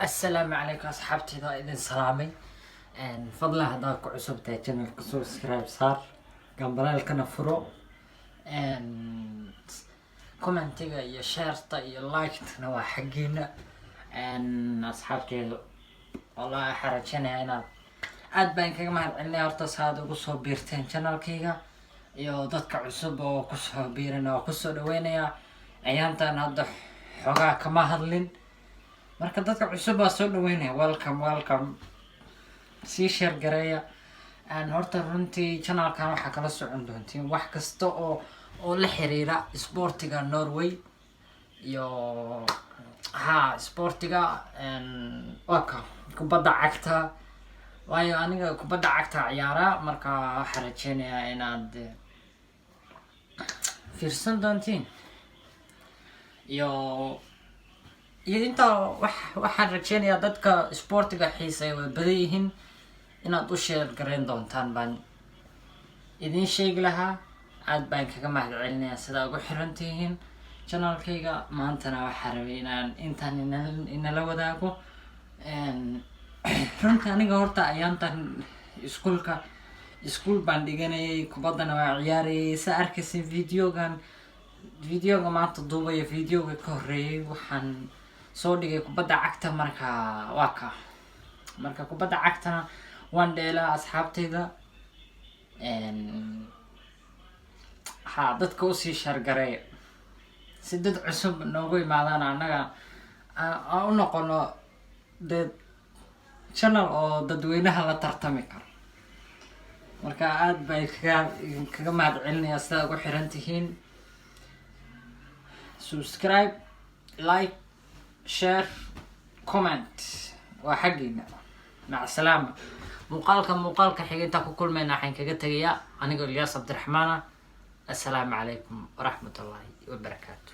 Assalaamu calaykum asxaabteyda, waa idin salaamay. Fadlan haddaad ku cusub tahay channelka, subscribe saar, gambaleelkana furo, commentiga iyo shareta iyo liketana waa xaggiina. Asxaabteyda, wallahi waxaan rajeynayaa inaad aad baan kaga mahad celinaya horta saad ugu soo biirteen channelkayga, iyo dadka cusub oo kusoo biirana waa kusoo dhaweynaya. Ayaantan hadda xoogaa kama hadlin, marka dadka cusub baa soo dhaweynaya. Welcome, welcome. Sii share gareeya. Horta runtii channelkan waxaa kala socon doontiin wax kasta oo la xiriira sportiga Norway iyo ha sportiga, waa ka kubadda cagta, waayo aniga kubadda cagta ciyaaraa. Marka waxaan rajeynayaa inaad fiirsan doontiin iyo intaa. Waxaan rajeynayaa dadka sportiga xiisaya way badan yihiin, inaad u share gareyn doontaan baan idiin sheegi lahaa. Aad baan kaga mahad celinayaa sidaa ugu xiran tihiin channelkayga. Maantana waxaa rabay inaan intaan inala wadaago. Runta aniga horta ayaantan iskuulka, iskuul baan dhiganayay, kubaddana waa ciyaarayay. Sa arkaysa videogan, videoga maanta duubaya, videoga ka horreeyay waxaan soo dhigay kubadda cagta. Marka waa ka marka kubadda cagtana waan dheelaa, asxaabteyda. Ha dadka usii share gareeya si dad cusub noogu imaadaan, annaga aan u noqono dee channel oo dadweynaha la tartami karo. Marka aad bay kaga mahad celinayaa sidaa ugu xiran tihiin. Subscribe, like, share, comment waa xaggiina. Maca salaama. Muuqaalka xiga intaan ku kulmayna, waxaan kaga tegayaa anigoo Ilyaas Cabdiraxmaana. Assalaamu calaykum waraxmat ullaahi wabarakaatu.